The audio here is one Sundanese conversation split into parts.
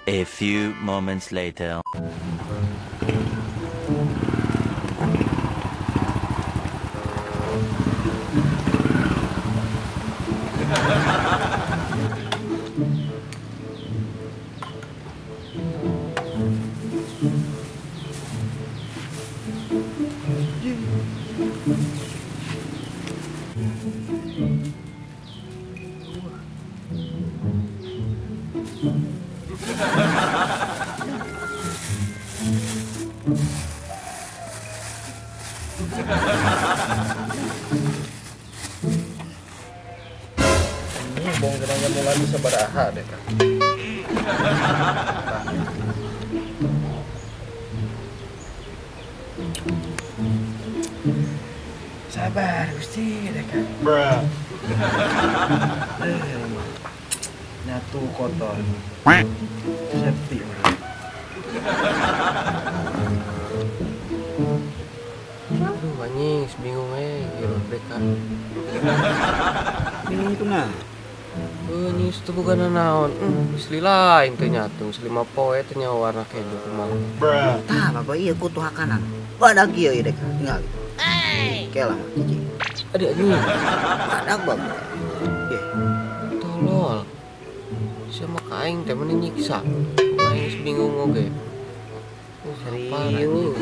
A few moments later. Ini bongkerannya mulai bisa baraha deh kan. Sabar Gusti deh kan. Bruh. Nyatu kotor. Safety. Aduh anjing, bingung gila mereka. Bingung kunaon? Anjing itu bukan naon. Geus lila aing teh nyatu, geus 5 poe teh nyawa warna kejo kumaha. Tah, bapak ieu kutu hakanan. Badak ieu ieu dek, tinggal. Kela mah cicing. Aduh anjing. Badak bapak. Ye. Tolol. Sama ka aing teh meni nyiksa. Aing geus bingung oge. Serius.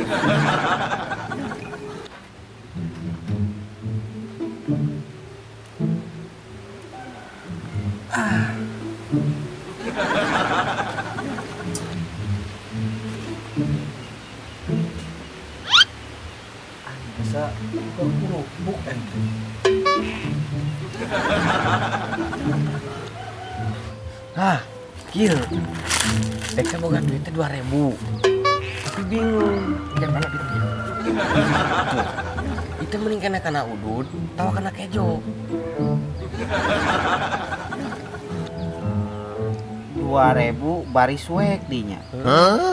Asa kok kerupuk ente. Nah, kieu. Dek boga duitnya 2.000. Tapi bingung, kayak mana duitnya. Tuh, itu mending kena kana udud, tawa kana kejo. 2.000 baris wek dinya. Hah?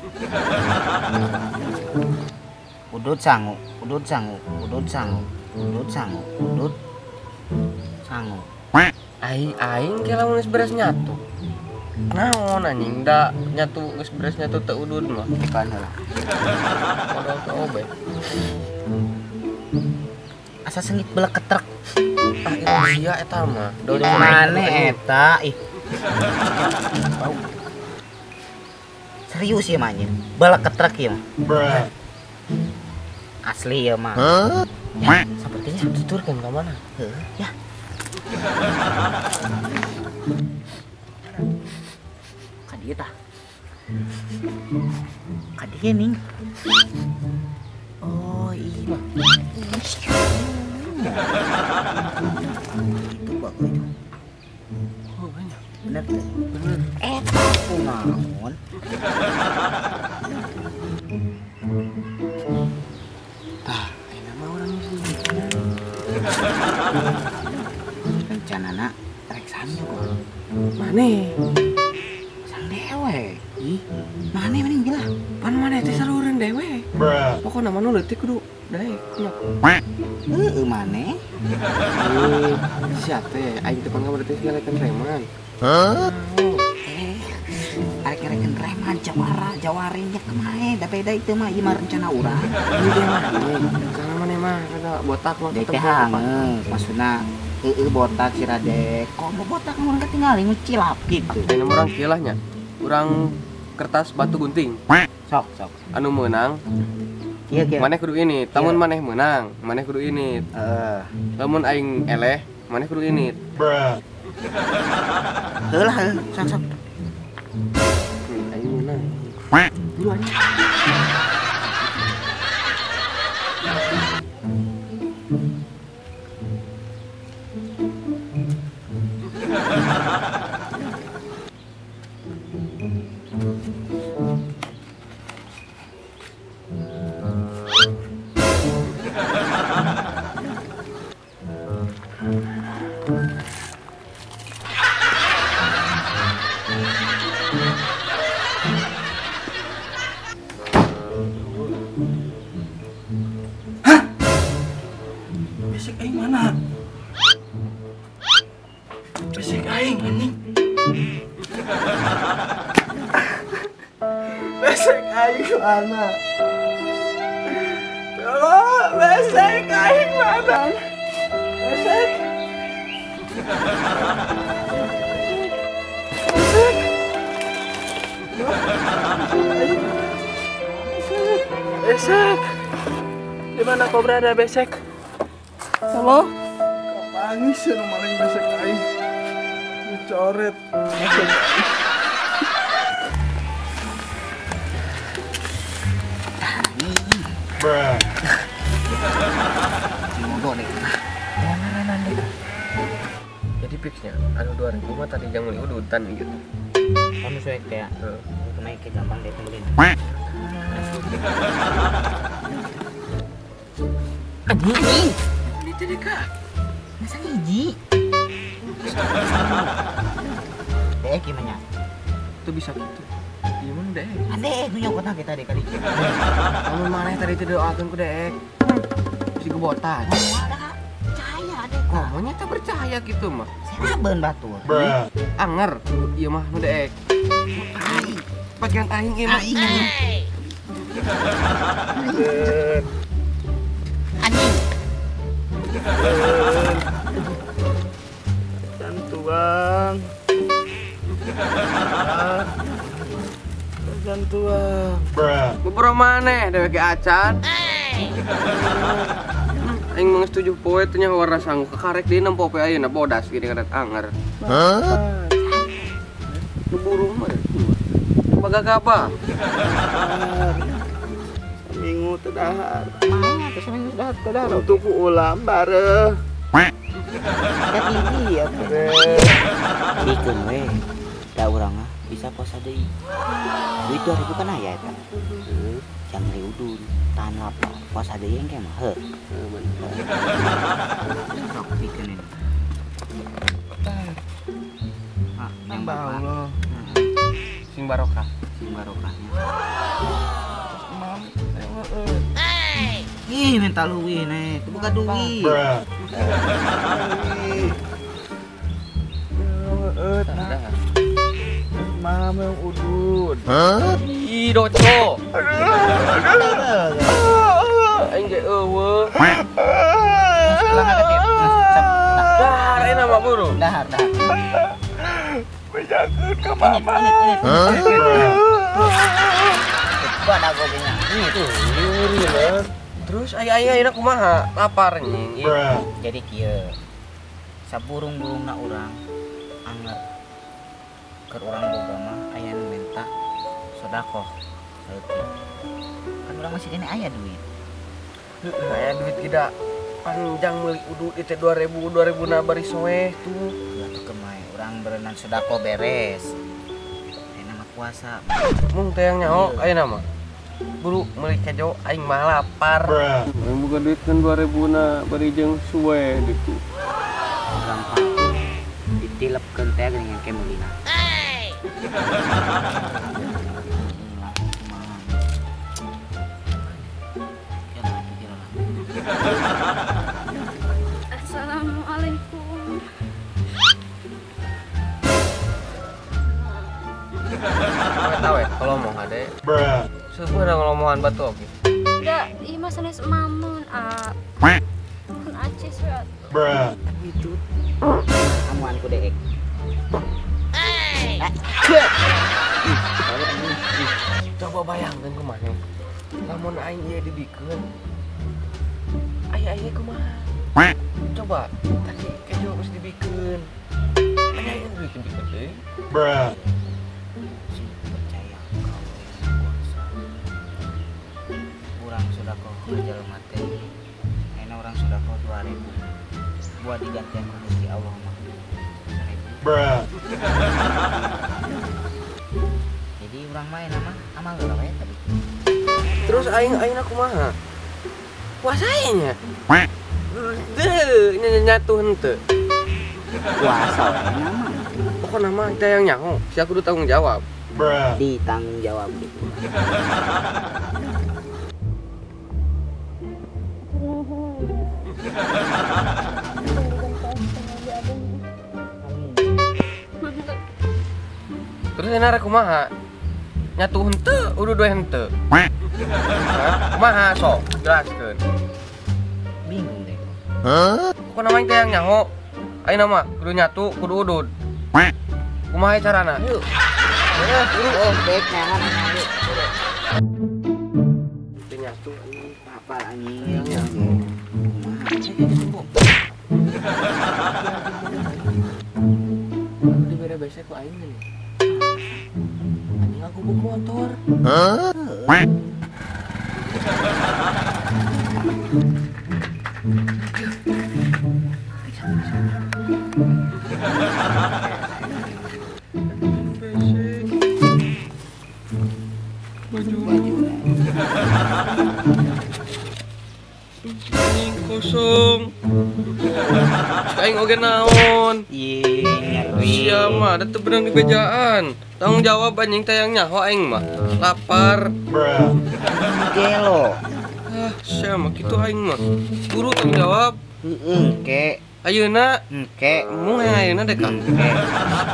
Udud sangu, udud sangu, udud sangu, udud sangu, udud sangu. Aing aing ke lamun geus beres nyatu. Naon anjing da nyatu geus beres nyatu teu udud mah. Bukan heula. Modal teu obe. Asa sengit belek ketrek. Ah itu sia eta mah. Mane eta ih. Bau. Serius ya mah anjir. Belek ketrek ieu mah. Bruh. Asli ya mah. Huh? Ya, sepertinya tuturkeun ka mana? Heuh, ya. Ka dieu tah. Ka dieu ning. Oh, iya mah. Itu bagus itu. Oh, banyak. Bener tuh. Bener. Kunaon? Tah, ayeuna mah urang geus rencanana rek sanyo kok. Mane? Sang dewe. Ih, mane mending gila. Pan mane teh salureun dewe. Pokona mah nu leutik kudu daek nya. Heueuh mane. Ih, sia teh aing teh pan berarti ngalekeun reman. Hah? Arek ngerekeun reman jawara, jawarinya kemae da beda itu mah ieu mah rencana urang. Ini teh mah, kana mane mah kada botak mah tetep hangeus maksudna. Heeh botak si Radek. Kok mau botak mun ketinggalan ngecilap gitu. Ayeuna mah urang kieu lah nya. Urang kertas batu gunting. Sok sok. Anu meunang. Kieu kieu. Maneh kudu ini, lamun maneh meunang, maneh kudu ini. Heeh. Lamun aing eleh, maneh kudu ini. Bruh. Heulah heuh, sok-sok. Aing meunang. Dulu anjing. Besek aing mana? Besek aing anjing. Besek aing mana? Tolong, besek aing mana? Besek. Besek. Besek. Di mana kau berada, Besek? Halo? Kapangis ya maling besek aing. Dicoret. Besek aing. Bruh. Bodoh deh. Jadi fixnya anu 2000 mah tadi jang meuli udutan gitu. Kamu suek teh. Heeh. Kumaha ke gampang deh temenin. Anjing. Ini teh deka. Masa hiji? Dek gimana? Itu bisa gitu. Iya mah dek. Adek nu nyokot kita dek kali. Kamu maneh tadi teh doakeun ku dek. Si gebotan. Percaya adek. Ngomongnya teh percaya gitu mah. Serabeun batur. Anger ieu mah nu dek. Aing. Bagian aing ieu mah. Anjing. Jantuang. Jantuang. Bubur maneh dewek ge acan. Aing mah geus 7 poe teh nya warna sangu kekarek deui nempo poe ayeuna bodas gini ngaret anger. Hah? Nu burung mah. Baga apa? Minggu teu dahar. Mana teh saminggu dahar teu dahar. Untuk ulam bareuh. Tapi ieu bikeun we. Da urang mah bisa puasa deui. Duit 2000 kan aya eta. Jang meuli udun, tahan lapar. Puasa deui engke mah heuh. Heuh bener. Sok bikeun ini. Ah, yang Allah. Sing barokah, sing barokahnya. Mam, ih minta luwih nih, itu bukan duit. Mam yang udud. Ih doco. Aing ge eueuh. Dahar enak mah buru. Dahar, dahar. Bejakeun ka mama. Terus aya-aya ayeuna kumaha? Lapar nying. Jadi kieu. Saburung-burungna urang anger. Keur urang boga mah aya nu menta sedekah saeutik. Kan urang masih kene aya duit. Heueuh aya duit tidak panjang meuli udud ieu teh 2000 2000 na bari soeh tuh. Atuh kemae urang berenang sedekah beres. Ayeuna mah puasa. Mung teh yang nyaho ayeuna mah. Buru meuli kejo aing mah lapar. Aing boga duit kan 2000 na bari jeung suwe gitu. Gampang. Ditilepkeun teh geuning engke meulina. Assalamualaikum. Tahu ya, kalau mau ada. Sebuah ada ngolomohan batu oke. Da, ieu mah sanes mamun, ah. Kun acis we atuh. Itu. Amuan ku deek. Coba bayangkan kumaha. Lamun aing ieu dibikeun. Aya-aya kumaha. Coba tadi kejo geus dibikeun. Aya duit gede. Bruh. Sing percaya ka Allah yang kuasa. Urang sedekah ka jelema teh. Ayeuna urang sedekah 2000. Buat digantian ku Gusti Allah mah 1000. Bruh. Jadi urang mah ayeuna mah amal heula we tadi. Terus aing ayeuna kumaha? Puasa nya. Deuh, nyatu henteu. Puasa we nama. Pokona mah teh yang nyaho, sia kudu tanggung jawab. Bruh. Ditanggung jawab gitu. Terus ayeuna rek kumaha? Nyatu henteu, udah dua henteu. Hah? Kumaha sok? Jelaskeun. Bingung deh. Hah? Pokona mah teh yang nyaho. Ayeuna mah kudu nyatu, kudu udud. Kumaha carana? Yuk. Oh, baik nyangan. Teu nyatu anjing. Apa anjing? Kumaha? Aku dibere besek ku aing nih. Anjing aku buk motor. Hah? Besek. Baju. Anjing kosong. Aing oge naon? Ih, nyeri. Sia mah da teu beunang di bejaan. Tanggung jawab anjing teh yang nyaho aing mah. Lapar. Bruh. Gelo. Ah, sia mah kitu aing mah. Buru tanggung jawab. Heeh, ke. Ayeuna Engke. mung ayeuna deh Kang. Engke.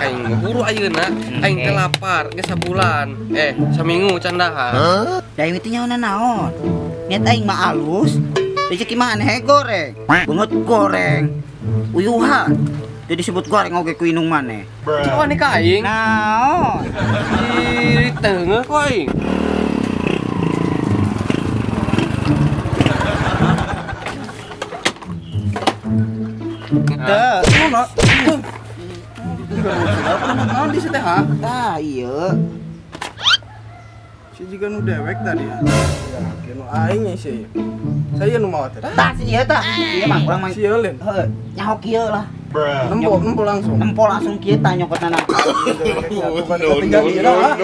Aing mah buru ayeuna, aing teh lapar geus sabulan. Saminggu can dahar. Da aing teh nyaona naon? Niat aing mah alus. Rezeki mah aneh goreng. Beungeut goreng. Uyuhan. Teu disebut goreng oge ku indung maneh. Bruh. Coba nih ka aing. Naon? Ih, teungeuh ku aing. Teu. Naon di situ ha? Tah ieu. Si juga nu dewek tadi ya. Ya, nu aing sih. Saya nu mawa teh. Tah si ieu tah. Ieu mah urang mah. Si euleun. Heuh, nyaho kieu lah. Bruh. Nempo, nempo langsung. Nempo langsung kieu tah nyokotna. Bukan ketinggalan ah.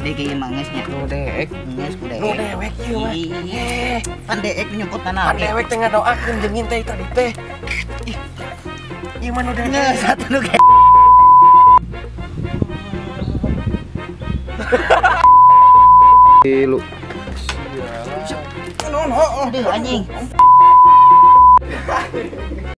Dek ieu mah geus nya. Nu dewek. Geus ku dewek. Nu dewek ieu mah. Ih, pan dewek nyokotna. Pan dewek teh ngadoakeun jeung teh tadi teh. Ih. Ieu mah nu dewek. Geus atuh nu Lu. Naon heuh. Aduh anjing.